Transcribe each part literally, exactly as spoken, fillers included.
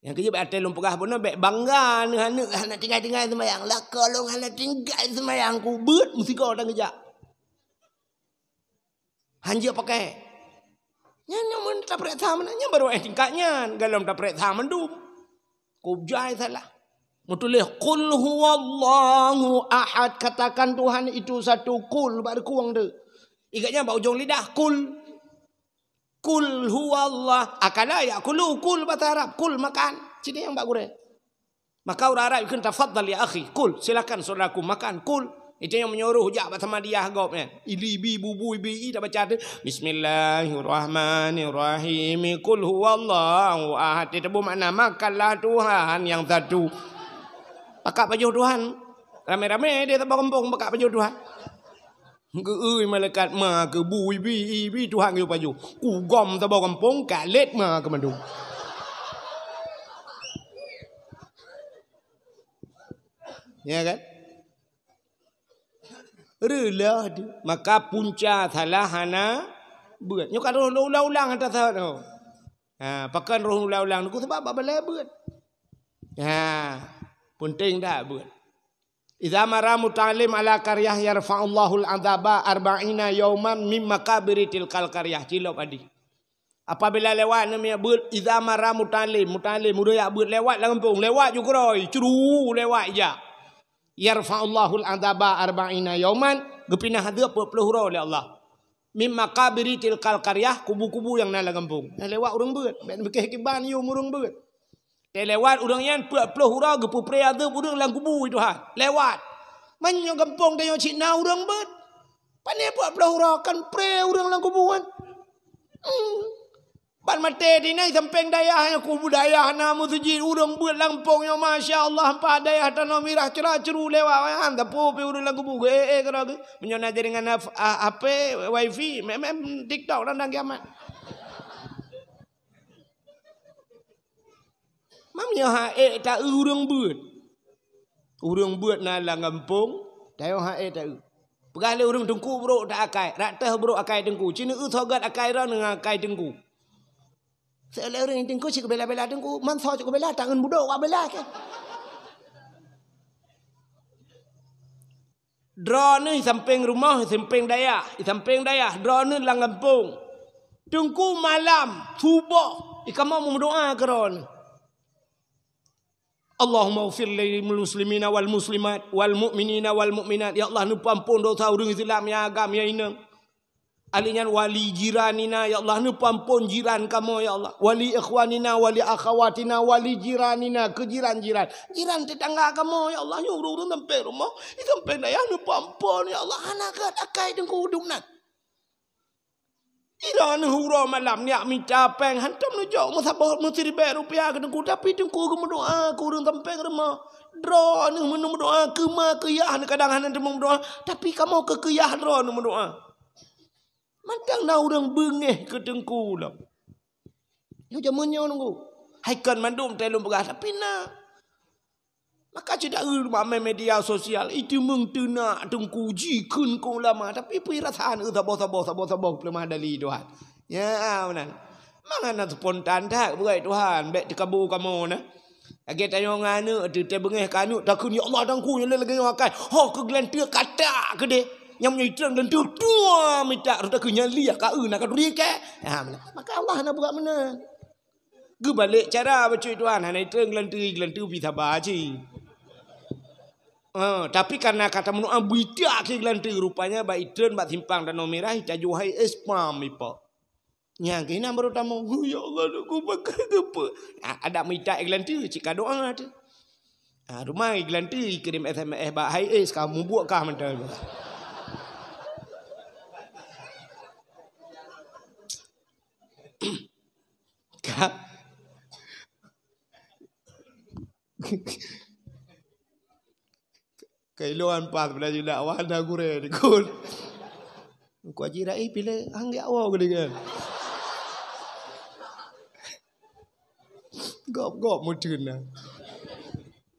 Nyang keujeuet bèk até lôn peugah bunoe, bèk bangga neuh aneuk hana tinggai-tinggai seumayang. Lakoe lôn hana tinggai seumayang, ku beuet meusigoe dan geujak. Hanjeuet pakai. Nyan nyang mun tapareksa meunan, nyan baru eh tingkat nyan. Galom tapareksa mandum. Kujai salah. Meutuléh, "Qul huwallahu ahad." Katakan Tuhan itu satu. Kul, bak reukueng tu. Ikat nyan bak ujong lidah. Kul. Kul huwallah. Akala ya'kulu. Kul bahasa Arab. Kul, makan. Sini nyang bak gurèe. Maka ureueng Arab ikheun, "Tafadhal ya akhi, kul, silakan saudaraku makan, kul." Itu nyang meunyoe roh jak bak Samadiyah gob nyan. Ili bi bubu bi i tabaca tu, "Bismillahirrahmanirrahim. Kul huwallahu ahad." Itu bu makna, "Makanlah Tuhan yang satu." Pakak pajoh Tuhan. Ramé-ramé dia saboh gampông pakak pajoh Tuhan. Geu-ui malaikat ma keu bu ibi, ibi Tuhan geuyue pajoh. Kugom saboh gampông, ka lét ma keu mandum. Ya kan? Reulah tu. Maka punca salah hana beuet. Nyoe ka roh ulang-ulang ata salah tu. Ha, pakon roh ulang-ulang tu? Sabab bak balèe beuet. Ha, penting dak beuet. "Idza marra muta'allim ala qaryah yarfa'ullahul adzaba arba'ina yauman min makabiri tilkal qaryah." Cilop adi. Apabila lewat namiet beuet, "Idza marra muta'allim," muta'allim ureueng jak beuet lewat lam gampông, lewat ju keurôi, curu lewat ijak. "Yarfa'ullahul adzaba arba'ina yauman," geupinah azeub peuet ploh uroe lé Allah. "Min makabiri tilkal qaryah," kubu-kubu nyang na lam gampông. Nyang lewat ureueng beuet, bèk neupiké kiban yum ureueng beuet. Teuh lewat ureueng nyan peuet ploh uroe geupeupré azeub ureueng lam kubu Tuhan. Lewat. Meunyoe gampông tanyoe cit na ureueng beuet, pane peuet ploh uroe kan pré ureueng lam kubu kan? Hmm. Ban maté di na i sampéng dayah nyan, kubu dayah na meuseujid, ureueng beuet lam gampông nyoe, masya Allah, empat dayah tanoh mirah cera-ceru lewat, han sapeue pi ureueng lam kubu, eh, eh, keudroe geuh. Meunyoe na jaringan hap-, ah, H P, wifi, mem, mem TikTok dan, dan kiamat. Mam nyoe ha ék taeu ureueng beuet. Ureueng beuet na lam gampông, tanyoe ha ék taeu. Peugah lé ureueng teungku brok ta akai, rot teuh brok akai teungku. Ci neueu soe gét akai droeneuh ngon akai teungku. Seulé ureueng teungku cit bela-bela teungku, man soe cit bela, tangan budok wak bela kèe. Droeneuh i sampéng rumoh, i sampéng dayah, i sampéng dayah, droeneuh lam gampông. Teungku malam, suboh, i kamoe meudoa keu droeneuh. Allahumma ighfir lil muslimina wal muslimat, wal mu'minina wal mu'minat. Ya Allah, neupeuampon dosa ureueng Islam nyang agam, nyang inong. Ahli nyan wali jiranina, ya Allah, neupeuampon jiran kamoe, ya Allah. Wali ikhwanina, wali akhawatina, wali jiranina, keu jiran-jiran. Jiran tetangga kamoe, ya Allah, nyoe ureueng-ureueng sampéng rumoh, i sampéng dayah neupeuampon, ya Allah. Hana gét akai teungku udeb nan. Droeneuh uroe malam neujak mita péng, hantom neujok meusaboh meusiribèe rupiah keu teungku, tapi teungku geumeudoa keu ureueng sampéng rumoh. Droeneuh meuneu meudoa keu ma keu yah, kadang hana teumeudoa, tapi kamoe keu keu yah droeneuh meudoa. Mantong na ureueng beungéh keu teungku lom. Nyoe jameun nyoe nunggu. Hai kon mandum teuh lôn peugah, tapi na. Maka cit taeu bak media sosial, iteumeung teunak teungku jikheun keu ulama, tapi peue rasa aneuk saboh-saboh, saboh-saboh peuleumah dali Tuhan. Ya, meunan. Mangat na spontan that beureukat Tuhan, bèk teukabo kamoe na. Lagèe tanyoe ngon aneuk, teuteuk beungéh keu aneuk, takheun, "Ya Allah, teungku, nyoe lé lagèe nyoe akai." Ho keu geulanteue katak keudeh. Nyang meunyoe itreun geulanteue, dua mita, rot takheun nyan liah ka eu na ka turi kèe. Ha, meunan. Maka Allah na buat meunan. Geubalek cara bacut Tuhan, hana itreun geulanteue, geulanteue pih saba cit. Ha, tapi karena ka tameudoa beuitak keu geulanteue, rupanya bak itreun bak simpang Danau Mirah, itajoh hai es pam ipa. Nyang keunan baru tamong, "Ya Allah, Teungku, pakon keupeue?" Ha, adak meuitak geulanteue, cit ka doa teuh. Ha, rumoh geulanteue ikirém S M S bak hai es, ka mubuet kah mantong. Ka, ka ilôn pas belajar dakwah na gurèe dikon. Ku Haji Rais pilih anggap awak gede kan. Gop-gop meuteun na.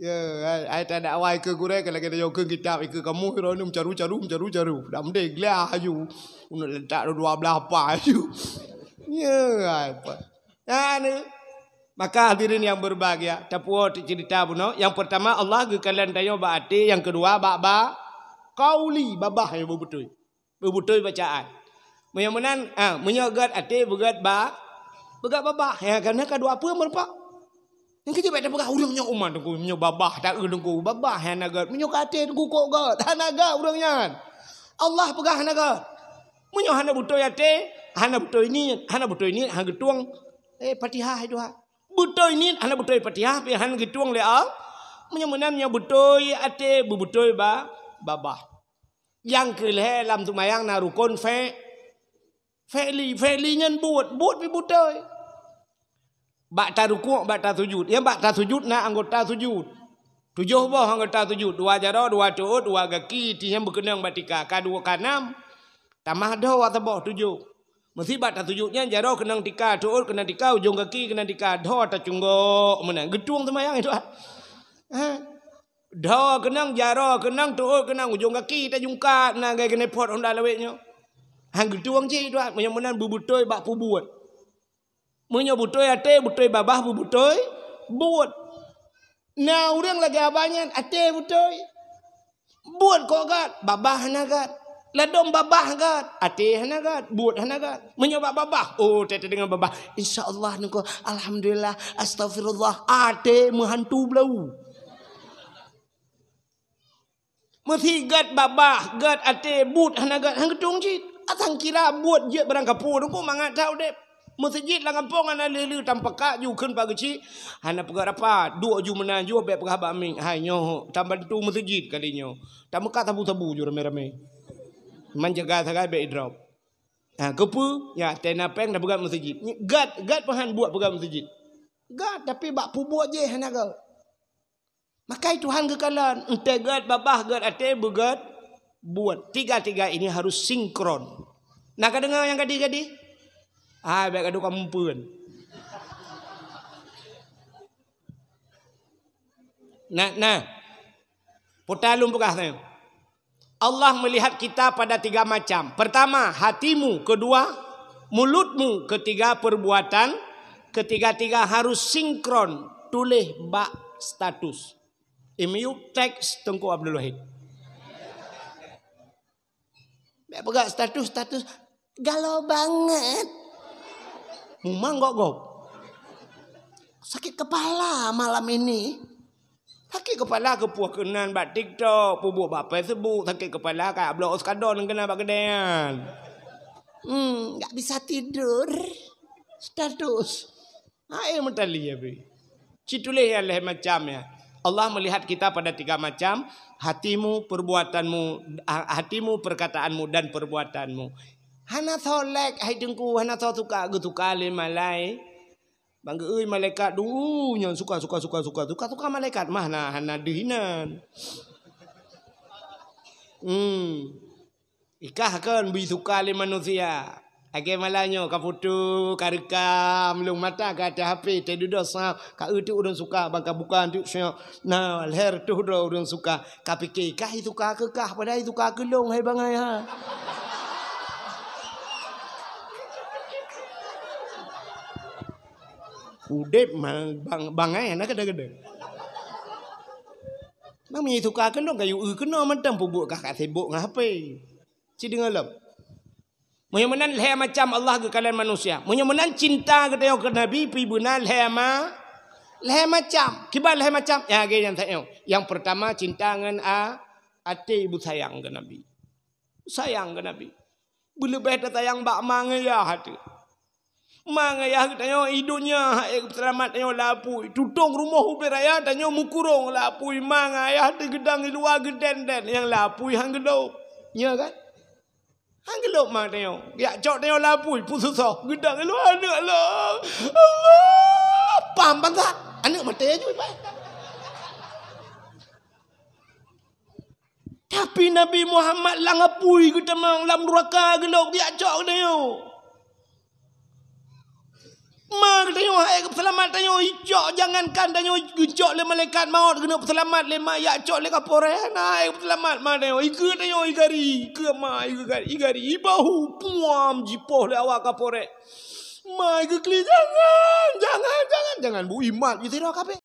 Ya, ai, ai tadakwah ikeue gurèe, ka lagèe tanyoe kheun kitab, ikeue kamoe, droeneuh meucaru-caru, meucaru-caru. Dak meude glah aju. Uneuk letak dua blah apa aju. Ya, ai, pa. Anu. Maka hadirin yang berbahagia, tapuwoe teuk ceurita bunoe. Nyang peurtama, Allah geukalon tanyoe bak até, nyang keudua bak ba-, qauli, babah nyang beubeutôi. Beubeutôi bacaan. Meunyoe meunan, ah, meunyoe gét até beugét ba-, beugét babah, ya kan, ka dua peue meureumpok. Nyang keujeuet bèk tapeugah ureueng nyoe umat teungku, meunyoe babah taeu teungku, babah hana gét, meunyoe ka até teungku kok gét, hana gét ureueng nyan. Allah peugah hana gét. Meunyoe hana beutôi até, hana beutôi niet, hana beutôi niet, hana geutueng, eh, Fatihah hai Tuhan. Beutôi niet, hana beutôi Fatihah, pih hana geutueng lé Allah. Meunyoe meunan, meunyoe beutôi até, beubeutôi ba-, babah. Nyang keu lhèe lam seumayang na rukon fe-, fe'li. Fe'li nyan buet, buet pih beutôi. Bak tarukuk, bak tasujud. Nyang bak tasujud na anggota sujud. Tujoh boh anggota sujud. Dua jaroe, dua tu'ot, dua gaki, ti nyan beukeunong bak tika. Ka dua, ka nam. Tamah dhoe saboh tujoh. Meusi bak tasujud nyan jaroe keunong tika, tu'ot keunong tika, ujong gaki keunong tika, dhoe tacunggok meunan. Geutueng seumayang itu, ah. Ha? Dhoe keunong, jaroe keunong, tu'ot keunong, ujong gaki tajungkat, na lagèe keuneuk phot honda lawét nyoe. Han geutueng cit, tuan, meunyoe meunan beubeutôi bak peubuet. Meunyoe beutôi até, beutôi babah, beubeutôi buet. Na ureueng lagèe abah nyan, até beutôi. Buet kok gét, babah hana gét. Ladôm babah gét, até hana gét, buet hana gét. Meunyoe bak babah, oh, teudeungoe babah. Insya Allah niko, alhamdulillah, astagfirullah, até meuhantu blau. Meusi gét babah, gét até, buet hana gét, han geutueng cit. Asai kira buet jeuet barang kapeue, teungku mangat that udép. Meuseujid lam gampông hana le-le, tampakak ju kheun pak geuchik, hana peugah rapat, duek ju meunan ju, bèk peugah bak mic, hai nyoe, tabantu meuseujid kali nyoe. Tameukat sabu-sabu ju ramé-ramé. Man jaga sagai bèk idrop. Ha, keupeue? Ya, tena péng tapeugah meuseujid. Gét, gét peuhan buet peugah meuseujid. Gét, tapi bak peubuet jih hana gét. Makai Tuhan geukalon, entée gét babah, gét até, beugét buet. Tiga-tiga ini harus sinkron. Na ka deungoe nyang gadih-gadih? Ah, bèk gadoh ka mumpeuen. Nah, nah. Puta lôn peugah nyoe. Allah melihat kita pada tiga macam. Pertama, hatimu. Kedua, mulutmu. Ketiga, perbuatan. Ketiga-tiga harus sinkron. Tuléh bak status. Imiyub teks Teungku Abdul Wahid. Bèk peugah status, status. Galau banget. Mumang gok-gok. Sakit kepala malam ini. Sakét keupala keupeue keunan bak TikTok, peubuet bak Facebook, sakét keupala ka bloe euskadon keunan bak keudè nyan. Hmm, nggak bisa tidur. Status. Hai meutali ya, bi. Ci tuléh ya lhèe macam ya. Allah melihat kita pada tiga macam, hatimu, perbuatanmu, ha-, hatimu, perkataanmu, dan perbuatanmu. Hana soe like, hai Teungku, hana soe suka, geusuka lé malai. Bang geuui malaikat dulu nyan suka, suka, suka, suka, suka, suka malaikat mah na hana deuh inan. Hmm. Ikah kon bri suka lé manusia. Lagèe malam nyoe ka foto, ka rekam, lôn mata ka ateueh H P, teududoe sab, ka eu teuk ureueng suka, bang ka buka teuk sab. Na, lhèe reutôh droe ureueng suka. Ka pike, kah suka keu kah, padahai suka keu lôn, hai bangai ha. Udép ma-, bang-, bangai hana kadang-kadang. Bang, meunyo suka keu lôn, ka yue eu keunoe mantong peubuet kah ka sibok ngon H P. Ci deungoe lom. Meunyo meunan lhèe macam Allah geukalon manusia. Meunyo meunan cinta geutanyoe keu Nabi pih beuna lhèe ma-, lhèe macam. Kiban lhèe macam? Nyang lagèe nyan tanyoe. Nyang peurtama cinta ngon a-, até beusayang keu Nabi. Sayang keu Nabi. Beuleubeh tasayang bak ma ngon yah teuh. Ma ngon yah geutanyoe i donya hana geuseulamat tanyoe lam apui. Tutong rumoh ubé raya tanyoe meukurong lam apui. Ma ngon yah teuh geudong i luwa geuden-den nyang lam apui han geulôp. Nya kan? Han geulôp ma tanyoe. Jak cok tanyoe lam apui, peususah. Geudong i luwa aneuk lôn. Allah! Pam bansa. Aneuk maté ju ipai. Tapi Nabi Muhammad lam apui geutamong, lam nuraka geulôp, jak cok tanyoe. Ma geutanyoe hana geuseulamat tanyoe, icok jangankan tanyoe geucok lé malaikat maut, keuneuk peuseulamat lé ma, jak cok lé kapolres, hana geuseulamat ma tanyoe. Ikeue tanyoe i gari, ikeue ma, ikeue gari, i gari, i bahu, puam, jipoh lé awak kapolres. Mai geukli, jangan, jangan, jangan, jangan. Bu imat, itu dah kape.